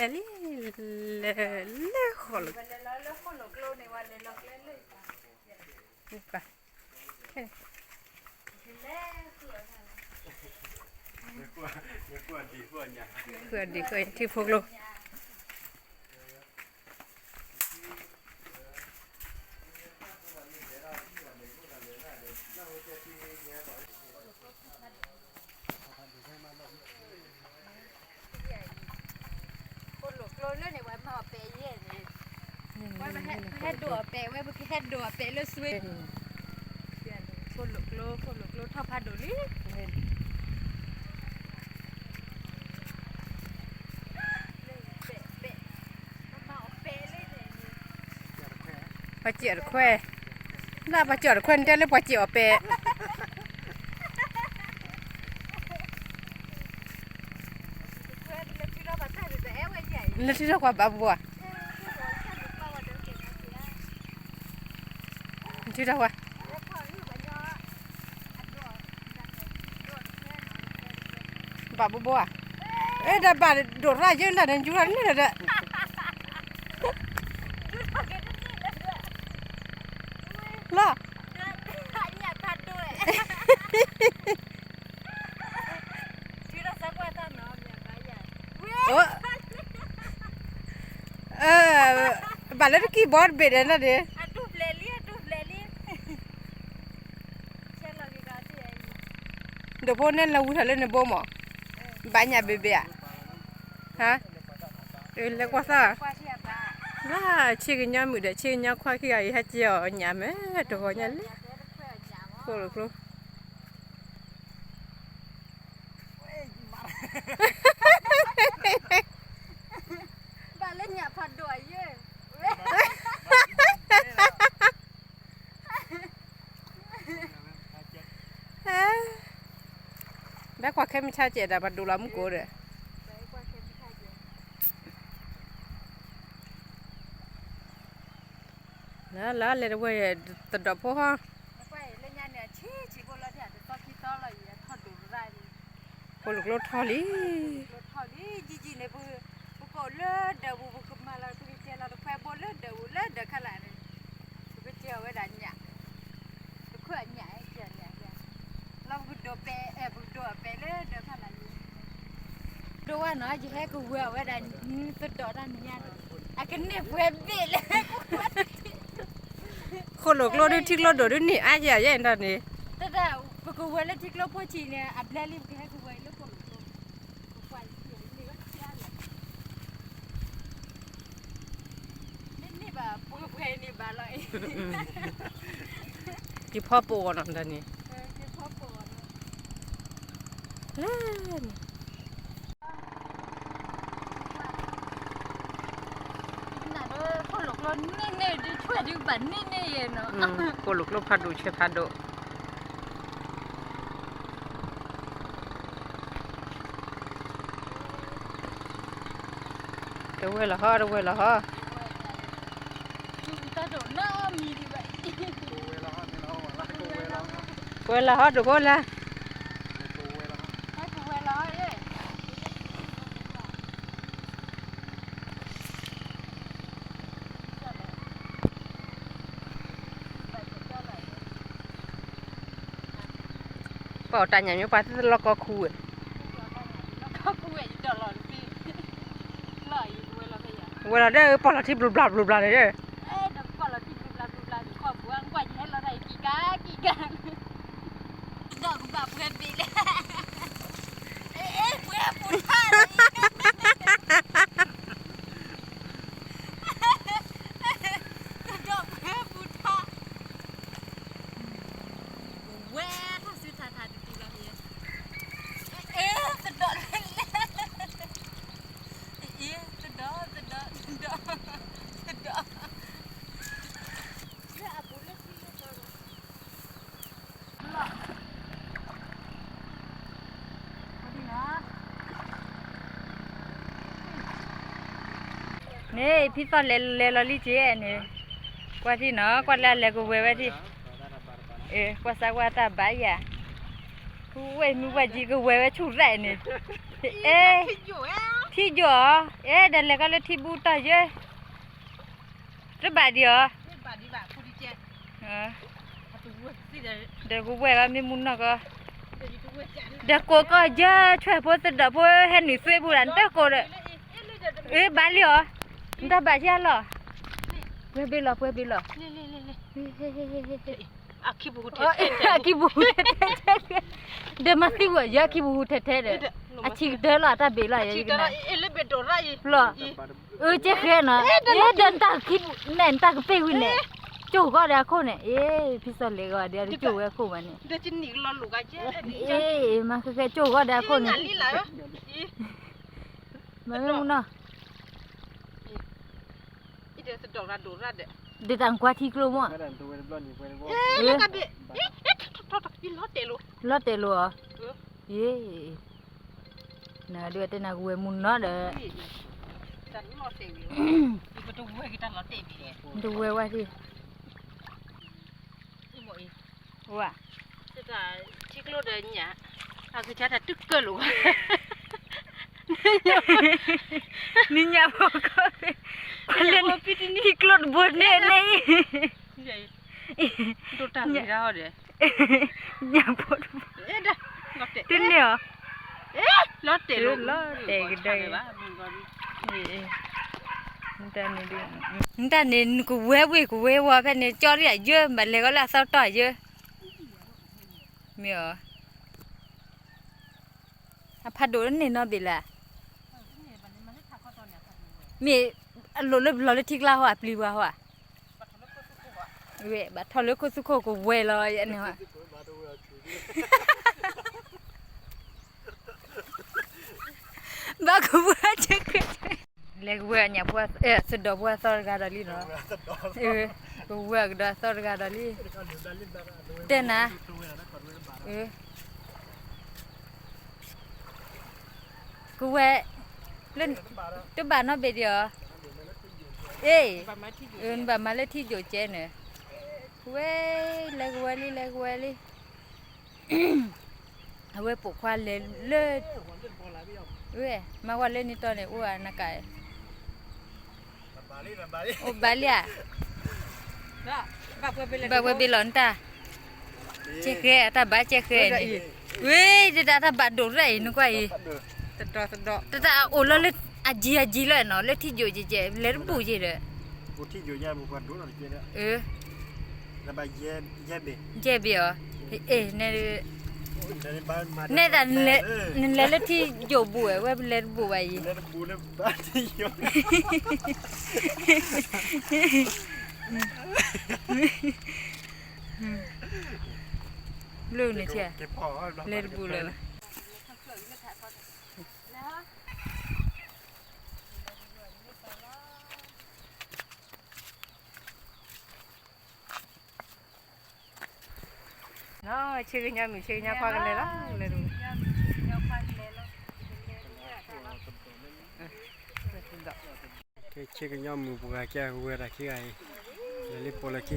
လံ, လဲၤလၢဃိၣ်လိာ်ကျိန့ၣ်ဝဲ, ဃုအဒံးဃုအထံဖိကျိ ဃိၣ်လိာ်ကျိလၢန့ၣ် ပှၤမၤအီၤပဲာ်ယဲၢ်န့ၣ်, ပှၤဟဲဒိးအီၤပဲာ်ဝဲ, ပကဟဲဒိးအီၤပဲာ်လၢစွ့, ဃိၣ်လိာ်ကျိ, ဃိၣ်လိာ်ကျိထီၣ်ဖးဒိၣ်လံ, ပှၤစံးအီၤတခွဲ, ဒၣ်ပှၤစံးအီၤတခွဲန့ၣ် တဲလၢပှၤစံးအီၤပဲာ် လၢထံထီၣ်ကွၢ်ဘၣ်ဘိဧါ, ထံထီၣ်ကွၢ်, ဘၣ်ဘိဘိဧါ, အဲၣ်ဒိးဘၣ်ဒိၣ်ရၣ်ယဲၢ်လၢ်န့ၣ် ယူၤထီၣ်န့ၣ်ဒီး လီၤ, ဘၣ်လၢတကံၢ်ဘီတဘ့ၣ်ဒီးန့ၣ်ဒီး, ဒိၣ်ဖိန့ၣ်လၢဝံထီၣ်လၢန့ၣ်ဘိမး, ဘၣ်ညၣ်ဘ့ၣ်ဘ့ၣ်ဧါ, ဟါ, လဲၤကွၢ်သး, လၢဆ့ကညီမုၣ်ဒီးဆ့ကညီခွါခံဂၤအံၤ ဟဲကဲအီၤညၣ်မ့ၢ်တဂီၤညါလံ, ဃိၣ်လိာ်ကျိ ဘၣ်လၢညၣ်ဖးဒိၣ်အယဲၢ်, ဘၣ်ကွၢ်ခဲမုၢ်ဆါစဲးဒီး ပှၤဒိၣ်လီၤမူကိးဒီး, လၢလၢလဲၤတဝဲသဒီးဖိဟီ ဃိၣ်လိာ်ကျိထီၣ်လံ, ပကအိၣ်လၢဒၢးပူၤ ပကမၤလီၤ ပကကဲလီၤတခွဲဘိလၢဒၢးပူၤလၢဒၢးခါလာ်န့ၣ်, ပကကဲအီၤဝဲဒၣ်ညၣ်, တခွဲညၣ်, လီၤပကဒိးပဲာ်, ပကဒိးအပဲာ်လၢဒၢးခါလာ်န့ၣ်, ဒိးဝဲနီၤ ယဟဲကဝဲၤအီၤဝဲဒၣ် သဒီးတၢ်နံၤညါန့ၣ်, အကန့ၢ်ပှဲၤဘ့ၣ်လၢ ဃိၣ်လိာ်ကျိဒုးထံကျိဒိၣ်ဒုးန့ၢ်အါယဲၢ်ယဲၢ်ဒီးန့ၣ်, တၢ်ပကဝဲၤလၢထံကျိဖိဆံးန့ၣ် အဘျဲလံ ပကဟဲကဝဲၤလၢဃိၣ်လိာ်ကျိ, မ့ၢ်န့ၢ်ဘၣ်ပှဲၤပှဲၤန့ၣ်ဘၣ်လီၤ, ယဖီပိာ်အီၤနီၤဒီးန့ၣ်, လၢန့ၣ် ဃိၣ်လိာ်ကျိဖးဒိၣ်ဆဲးဖးဒိၣ်, တဝဲၢ်လီၤဟီ တဝဲၢ်လီၤဟီ, ဝဲၢ်လီၤဟီ ဒိၣ်ဖိလၢ ပှၤအီၣ်တၢ်ညၣ်မ့ၢ်ပှၤသ့ၣ်သလီၢ်ကီၢ်ခူဝဲ, ဝဲလီၤဒီး ပီၢ်လီၤထံဘျိဘျၣ်ဘျိဘျၣ်န့ၣ်ဒီး, ဒီးကဘၣ်ပှဲၤဘ့ၣ်လၢ ပှဲၤပူၤထါလီၤ, ဒီးပှဲၤပူၤထါ, ဝဲထီၣ်စုထါထါတတုၤလီၤ, အ့ သဒီးလၢ အ့ သဒီး သဒီး သဒီး သဒီး, န့ၣ် ဖံသီၣ်လဲၤလဲၤလီၤလံက့ၤန့ၣ်, ကွၢ်ထံၣ်နီၤ ကွၢ်လၢအလဲၤကဝဲၤဝဲထံၣ်, ကွၢ်စၢ်ကွၢ်တၢ်ဘၣ်ယၤ, ဝဲမုၢ်ဝဲကံကဝဲၤဝဲဆူၣ်သးန့ၣ်, အဲ ထံယိာ်အီၤ, အဲၣ်ဒိးလဲၤကီးလၢထံဘူတီၢ်ယဲ, တဘၣ်ဒံးအီၤ, ဒီးကဝဲၢ်ဘၣ်မ့ၢ်မူနီၢ်ကီး, ဒီးကိးကီၢ်ယဲ ဆွဲၣ်ဖိသဒိးဖိဟဲနုာ်သွ့ပူၤဒၣ် နတကိးဒီး, အ့ ဘၣ်လံအီၤ, နတၢ်ဘၣ်ယဲလီၤ, ပှဲၤဘ့ၣ်လီၤ ပှဲၤဘ့ၣ်လီၤ. အခံပူၤဟူးထဲထဲ, ဒီးမၤသံဝဲယဲ အခံပူၤဟူးထဲထဲဒီး, အဆံးကတၢၢ်လီၤ အတၢ်ဘ့ၣ်လီၤယဲ, လီၤ, အၢ ကဲဃဲနီၤ, ဒီးနတၢ်ခံပူၤန့ၣ် နတၢ်ကပ့ၢ်ဝံၤန့ၣ်, ကၠိၣ်ဂီၢ်ဒီးအခိၣ်န့ၣ်, အ့ ဖံစီလဲၤဂီၤဒီး ကၠိၣ်ဝဲအခိၣ်ဘၣ်န့ၣ်, အ့ မၤဃဲဃဲကၠိၣ်ဂီၢ်ဒီးအခိၣ်န့ၣ်, မၤမ့ၢ်မူနီၢ် ဒ်တၢ်ကွၢ်ထံကျိမ့ၢ်, လီၤတဲာ်လိာ်အီၤ, ယ့ၢ်, နဒုးတဲနၤ ကဝဲၢ်မူနီၢ်ဒီး, တဝဲဝဲသ့ၣ်, ဝဲ, ထံကျိဒီးညၣ်, အကစၢ်တၢ်တုၤကၢလိာ်, နညၣ်ဖိကီၢ်, ထံကျိတဘိန့ၣ်န့ၣ်, ဒိၣ်တၢ်ဂ့ၤဒၣ်ဟီဒီး, ညၣ်ဖိတဘိ, တန့ၢ်အီၤ, လီၤတဲာ်ကဒါ, နတၢ်န့ၣ် နကဝဲဝ့ၢ်ကဝဲဝီၤဖဲန့ၣ် ကၠီရံၣ်အယၢ ဘၣ်လဲၤဂီၤလၢအသီတီၢ်အယၢ, မ့ၢ်အီၤ, အဖးဒိၣ်န့ၣ်နီတဘ့ၣ်လၢ်, မ့ၢ်အလိၣ်လၢပလီၢ်လၢထံကျါဟီ အပျံၤပှၤဟီဧါ, ဝဲဘၣ်ထီၣ်လၢခိၣ်သူခိၣ်ကဝဲၤလီၤယဲန့ၣ်ဟီ, ဘၣ်ကဝဲၤဆဲးကဲ, လဲၤကဝဲၤအညၣ်ဖိ, သဒိးဖိအသီတဂၤဒီးလံနီၤ, ကဝဲၤကဒီးအသီတဂၤဒီးလံ, တဲနၤ, ကဝဲၤ, လၢ, တဘၣ်နီတဘ့ၣ်ဒံးအီၤ, အ့, နဘၣ်မၤလၢထံယိာ်ကဲန့ၣ်, ဝဲ, လဲၤကဝဲၤလံ လဲၤကဝဲၤလံ, အဝဲပိာ်ခွါလဲၤလၢ, ဝဲ, မၤဝဲလၢနံၤတီန့ၣ် အိၣ်အနက, အိၣ်ဘၣ်လံဧါ, ဘၣ်ဝဲဘ့ၣ်လီၤနတၢ်, ကဲဃဲ အတၢ်ဘၣ်ကဲဃဲန့ၣ်, ဝဲ, တၢ်တၢ်ဘၣ်ဒိၣ်ရၣ်အံၤ နကွၢ်အံၤ, တၢ်တၢ်အိၣ်လီၤလၢအယံၤအယံၤလီၤနီၤ လၢထံယိာ်ကဲကဲ လဲၤတဘူၣ်ကဲဒီး, ယဲၢ်ဘ့ၣ်အီၤ, ယဲၢ်ဘ့ၣ်အီၤ, အဲၣ်, နဲဒၣ်, နလဲၤလၢထံယိာ်ဘူၣ်ဝဲ ဝဲလဲၤတဘူၣ်ဘၣ်အံၤ, ဘျုးန့ၣ်, လဲၤတဘူၣ်လၢၤဘၣ်. ဆ့ကညီမုၣ် ဆ့ကညီခွါကလဲၤလီၤ, လဲၤ, ဆ့ကညီမုၣ်ပှၤကဲကဝဲၤတၢ်ခံဂၤအံၤ, လဲၤ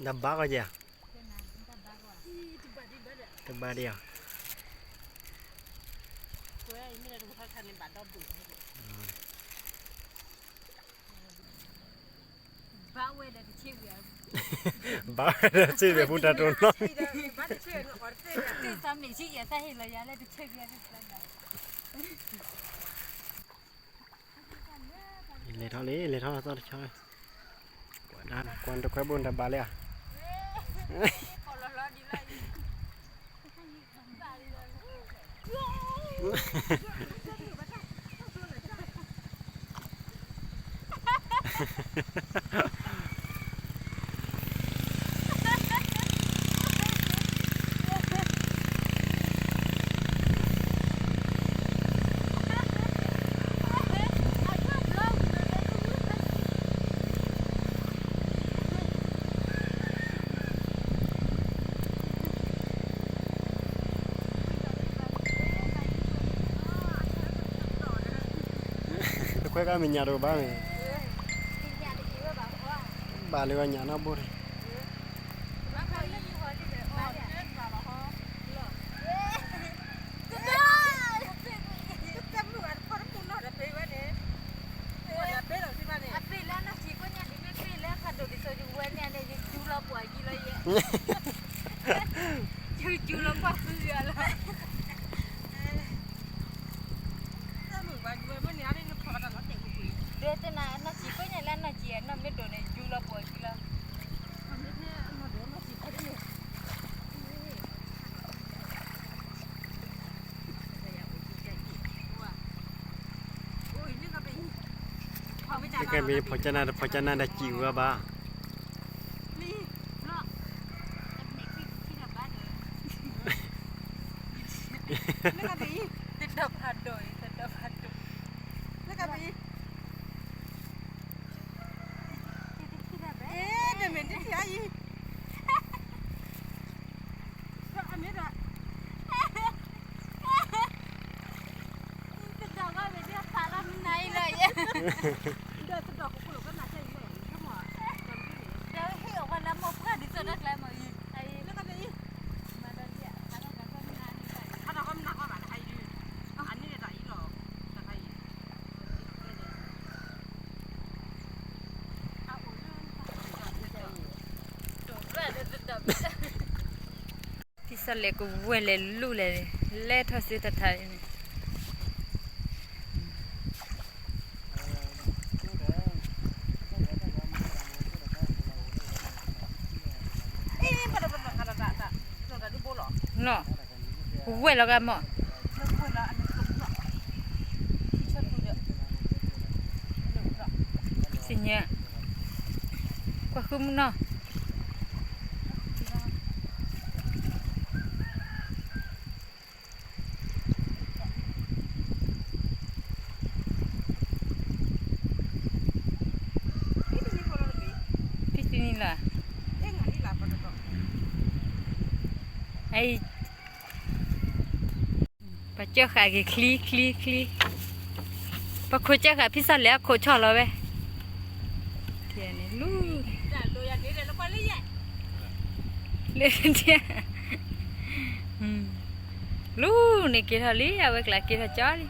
လံပိာ်လၢခံခံဂၤခွါဒီး နဘၣ်ကီယဲၢ်, တဘၣ်ဒံးဧါ, ဘၣ်ဝဲဒီးဆ့ၣ်ဝဲၢ်, ပူၤတၢ်တိၢ်နီၢ်, လဲၤထီၣ်လံ လဲၤထီၣ်အသီတဆီ, ကွၢ်တခွဲဘိၣ်တၢ်ဘၣ်လံဧါ. ခွဲးကါမဲာ်ညါတအိၣ်ဘၣ်မ့ၢ်, ဘၣ်လၢပှၤညၣ်နီတဘိန့ၣ်, ဒဲတနၤနီၢ်စံးကိးညါလၢနီၢ်စံးနီၢ်မ့ၢ်ဒိၣ်န့ၣ် ယူလီၤပှီၤယူလီၤ. တကဲမ့ၢ်ဖီကနၣ်တဖီကနၣ်ဒီးစံးဝဲဘၣ်. တဒီဖးဒိၣ်အံၤ တဒီဖးဒိၣ် တမ့ၢ်တထံၣ်အံၤ, အမ့ၢ်ဒီး တဒီဘၣ်မ့ၢ်ဒ်ဖးလီၤမနၤအံၤလီၤယဲ, ဒီးတဒီခိၣ်ခိၣ်လီၤကနၣ်တၢ်အံၤလီၤ, ဒီးဟ့ၣ်အီၤပှၤလၢမိၢ်ပှၢ်ဒ်သိးတၢ်ကျါမ့ၢ်အံၤ, အံၤလၢကမ့ၢ်အံၤ, မၤဒီးဒ်အဖးလီၤကနၣ်အံၤလီၤ, ဖးလီၤကနၣ်ကီဘၣ်တခါအံၤ, အန့ၣ်တၢ်အံၤလီၤ, တခါအံၤ ဖံစၢ်လဲၤကဝဲၢ်လဲၤလူၢ်လဲၣ်, လဲၤထီၣ်စုတထါန့ၣ်, နီၢ်, ကဝဲၢ်လီၤဂၤမး, သ့ၣ်ညါ, ကွၢ်ဃုမုၢ်နီၢ် ဖံတနံၤလၢ်, အံၤ, ပှၤကၢဃာ်က့ၤချံ ချံ ချံ, ပှၤခိးကၢဃာ်ဖံစၢ်လဲၤအခိးဆီၣ်လီၤဝဲ, လူၢ်, လၢ, လူၢ်န့ၣ်က့ၤထီၣ်လံ အဝဲကျးက့ၤထီၣ်ကၠီလံ,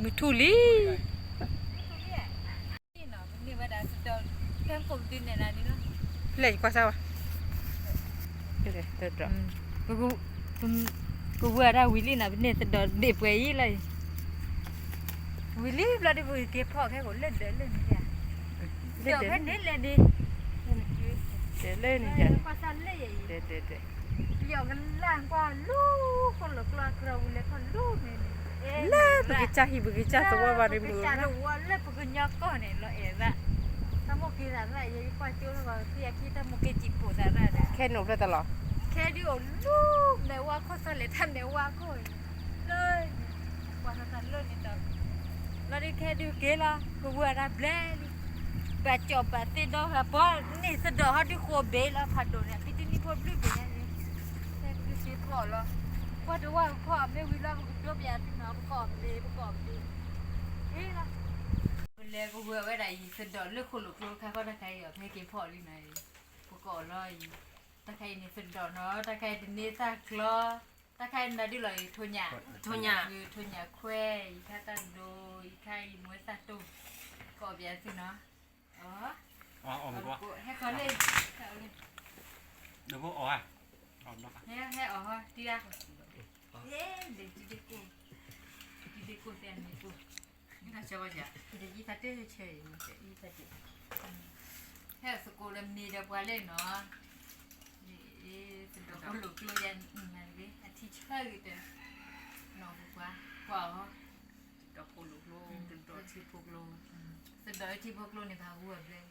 မုၢ်ထူၣ်လံ. လဲၤကွၢ်စၢ်ဝဲ, ကဝဲၢ်ဒၣ်ဝံၤလံနီၤ ပန့ၢ်သဒီးဒ့ၣ်ပှဲၤအံၤလီၤ, ဝံၤလံဘျီဒ်ပက့ၤဖီၣ်ခဲကိာ်လၢဒၢးလၢန့ၣ်, ဒၢးဖဲန့ၣ်လဲၣ်ဒ်, ဒၢးလၢန့ၣ်, ကွၢ်စၢ်လၢယအံၤ, ပယီၤကလၢ်ကွၢ်လူၤဃိၣ်လိာ်ကျိအကြၢးဝံၤလဲၤခီၣ်လူၤန့ၣ်န့ၣ်, လၢပကစၢ်ဟံၣ်ပကစၢ်သဝီဘၣ်န့ၣ်မုၢ်, လၢပကညီကီၢ်န့ၣ်လီၤအဲၣ်သး, တၢ်မိၢ်က့ၤသးသး ယကွၢ်ကၠိလၢပှၤခံအခံတၢ်မိၢ်က့ၤစံၣ်ပိာ်သးသးဒီး, ခဲန့ၣ်အိၣ်ဖျဲၣ်တၢ်လီၤ, ခဲဒုးအိၣ်လူၤမဲာ်ဝါခိၣ်သၢလဲၤတၢ်မဲာ်ဝါခိၣ်, လၢ, ကွၢ်သးသးလၢန့ၣ်ဒီး, လီၤဒုးခဲဒုးက့ၤလီၤ ကဝဲၢ်တၢ်ဘျဲၣ်လံ, ဘၣ်ကၠီၣ်ဘၣ်သ့ဒီးပှၤန့ၢ်သဒီးဟီဒုးဃိဘ့ၣ်လီၤဖးဒိၣ်န့ၣ် ဖံတနံၤဖိဘျုးဘ့ၣ်ညါန့ၣ်, ဖဲကဒုးက့ၤဖီၣ်လီၤ, ကွၢ်တဝၢ်ကဖီၣ်မ့ၢ်ဝံၤလီၤ ပကဒိးပယၤသုနီၤ ပကအီၣ်ဘ့ၣ် ပကအီၣ်ဘ့ၣ်, ဟ့ၣ်လီၤ ပလဲၤကဝဲၢ်ဝဲဒၣ်အံၤ သဒီးလၢခိၣ်လိာ်ကျိခါခီတၢ်ခါအံၤ အီၤဖဲက့ၤဖီၣ်လံနီၤ, ပကအီၣ်လီၤအံၤ, တၢ်ခါအံၤန့ၣ်သဒီးနီၤ တၢ်ခါအံၤတန့ၢ်သၣ်ကျီ, တၢ်ခါအံၤနၤဒုးလီၤအံၤ ထိၣ်ညၣ်, ထိၣ်ညၣ်ခွဲအံၤခါတၢ်ဒိးအံၤခါအံၤမ့ၢ်သၣ်တိၢ်, ကအီၣ်ပယၤသုနီၤ, အီၤ, ဟဲကီးလၢ, ဟဲအီၤဟီ တံၤဒၣ်, ဟဲ, ဒ်ကိၢ်, ဒ်ကိၢ်သဲန့ၣ်ကိၢ် တယံသးတ့ၢ်ဆဲအံၤ, ဟဲသကိးဒီးမ့ၢ်ဒီးပှၤလဲၣ်နီၤ, သဒီးခိၣ်လိာ်ကျိယဲ, အထံဆၢဂ့ၤတၢ်, နီၢ်ပှၤ, ကွၢ်အီၤ, သဒီးခိၣ်လိာ်ကျိ, သဒီးထံဖိကျိ, သဒီးထံဖိကျိန့ၣ် ပှၤဂုၤအဘျဲၣ်,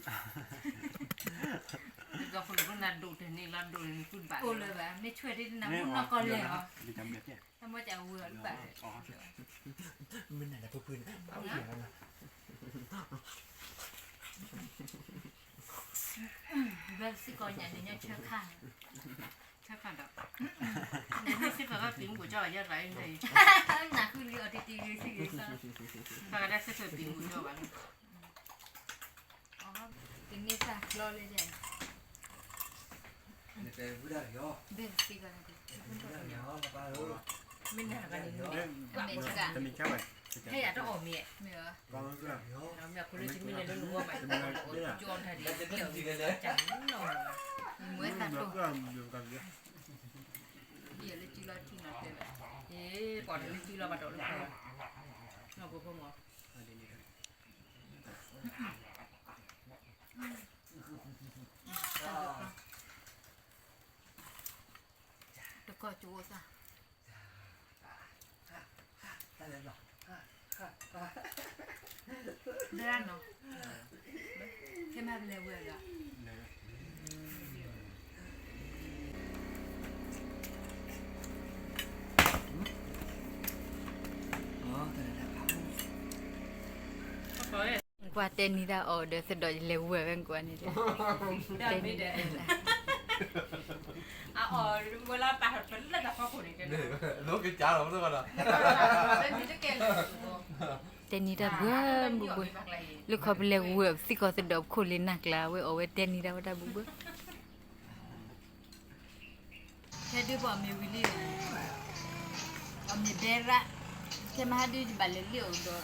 သဒီးခိၣ်လိာ်ကျိ တဘ့ၣ်တဘ့ၣ်န့ၢ်ခိၣ်သၣ်, သဒီးခိၣ်လိာ်ကျိနၤဒိၣ်တန့ၢ်လီၤ ဒိၣ်န့ၢ်သူတဘၣ်အိၣ်လၢၤဘၣ် မ့ၢ်ဆွဲၣ်ဒ်နၤမူနီၢ်ကီၢ်လဲၢ်လီၤ, တၢ်မ့ၢ်ကဝဲၤလၢဘၣ်, မ့ၢ်နၤလၢပှဲၤပှဲၤန့ၣ်, ဘၣ်စ့ၢ်ကီးညါန့ၣ် ညါဆၢခါ, ဆၢခါဒီး, မ့ၢ်စ့ၢ် ပံမူကၠီဘၣ်ယဲၢ်ရၤအံၤ, နၢ်ဃုလံအီၤတံတံဂ့ၤဆံဂ့ၤဆၢ, ဘၣ်ကဒါဆၢဆၢပံမူကၠီဘၣ်, တန့ၢ်တၢ်ကျီလၢယဲၢ်, မ့ၢ်နၤဂၤန့ၣ်, ဟဲယၤတအီၣ်မ့ၢ်, မ့ၢ်အခိၣ်လၢတမံၤလဲၤလၢနဂီၢ်ဘၣ်, ကၠီတၢ်ဒ်လဲၣ်, မ့ၢ်သးတိၢ်, ယလၢစုလီၤထံနီၤတဲဘၣ်, ပှၤတလၢစုလီၤဘၣ်ဒီးလၢ, နီၢ်ပဖိမး တကီၢ်ကၠိသၣ်, ဒၣ်နီၤ, ခဲမးပလဲၤဝဲဒီး ကွၢ်တဲနံၤတၢ်အီၤဒီးသဒီးယလဲၤဝဲဝဲကွၢ်န့ၣ်, တဲနံၤတၢ်, အအီၣ်ဝဲလၢပာ်ထီၣ်တလၢတၢ်ဖီခိၣ်န့ၣ်, လၢကလီၤ, တဲနံၤတၢ်ဘှၢဘှၢ, လၢခီပလဲၤဝဲသံၣ်ခီသဒီးပခိၣ်လံနၢ်ကျါ ဝဲအီၣ်ဝဲတဲနံၤတၢ်ဝဲတၢ်ဘှၢဘှၢ ခဲဒုးပှၤမ့ၢ်ဝံၤလံ, အမ့ၢ်ဒဲရၣ်, ခဲမဟါဒုးယဘၣ်လဲၤလံၣ်အီၤဒီး